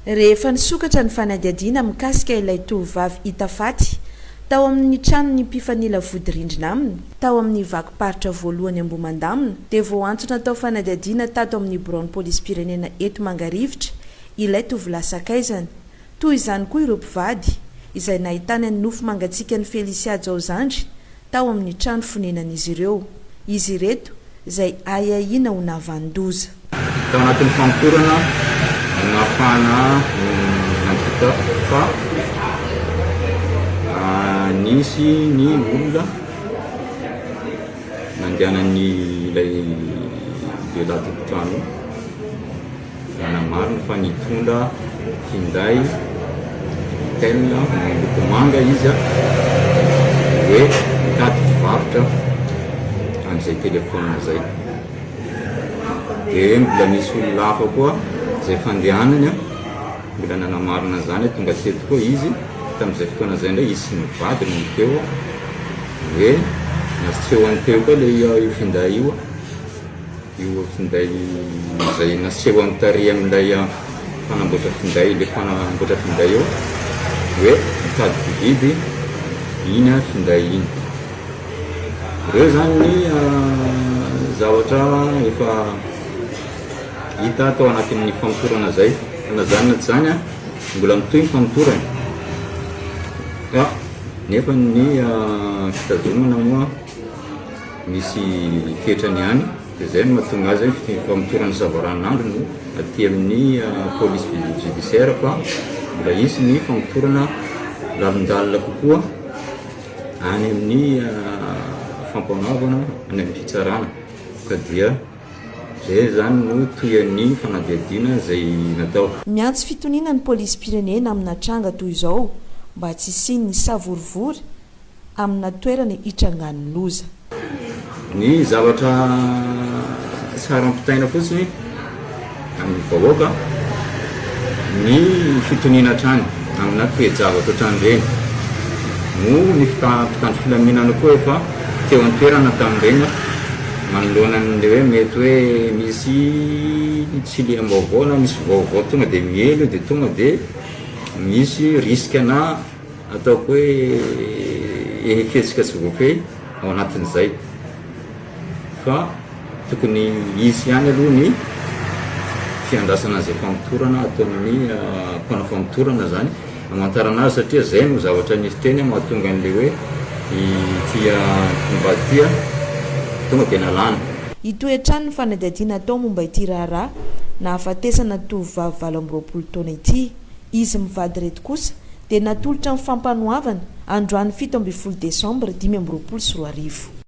Rehefa nisokatra ny fanadihadiana mikasika ilay tovovavy hita faty tao amin'ny tranon'ny mpifanila vodirindrina aminy, tao amin'ny vakim-paritra voalohany Ambohimandamina, dia voaantso natao fanadihadiana tato amin'ny biraon'ny polisim-pirenena eto Mangarivotra ilay tovolahy sakaizany. Toy izany koa ireo mpivady, izay nahitana ny nofo mangatsiakan'i Felicia Jaozandry tao amin'ny trano fonenan'izy ireo. Izy ireto izay ahiahiana ho nahavanon-doza. Tao anatin'ny famotorana no nahafahana nahita fa nisy ny olona nandehanan'ilay lehilahy tompon-trano. Nanamarina fa nitondra finday Itel miloko manga izy hoe mitady mpivarotra an'izay telefaonina izay. Dia mbola nisy olona hafa koa izay fandehanany mbola nanamarina an'izany hoe tonga teto koa izy. Tamin'izay fotoana izay indray izy sy ny vadiny no teo hoe nasehony teo koa ilay io finday io. Io finday izay nasehony tary amin'ilay mpanamboatra finday, ilay mpanamboatra finday eo hoe mitady mpividy iny finday iny. Ireo izany ny zavatra efa hita tao anatin'ny famotorana izay. Na izany na tsy izany, mbola mitohy ny famotorana fa nefa ny fitazomana moa Misy fetrany ihany, dia izay no mahatonga azy hoe famotorana savaranonandro no aty amin'ny police judiciaire fa mbola hisy ny famotorana lalindalina kokoa any amin'ny fampanoavana, any amin'ny fitsarana ka dia izay izany no tohian'ny fanadihadiana izay natao. Miantso fitoniana ny polisim-pirenena amina tranga toy izao mba tsy hisian'ny savorovoro amina toerana hitrangan'ny loza. Ny zavatra tsara ampitaina fotsiny amin'ny vahoaka ny fitoniana hatrany amina toe-javatra ohatran'ireny. Moa ny mpitandro filaminana koa efa teo an-toerana tamin'ireny manoloana an'ilay hoe mety hoe misy tsiliam-baovao na misy vaovao tonga dia miely io dia tonga dia misy risque na Ataoko hoe fihetsika tsy voafehy ao anatin'izay fa tokony hisy ihany aloha ny fiandrasana an'izay famotorana ataon'ny mpanao famotorana izany hamantarana azy satria izay no zavatra nisy teny mahatonga an'ilay hoe ity mpivady ity tonga dia nalana. Hitohy hatrany ny fanadihadiana atao momba ity raharaha nahafatesana tovovavy 28 taona ity. Izy mivady ireto kosa dia natolotra ny fampanoavana androany 17 desambra 2025.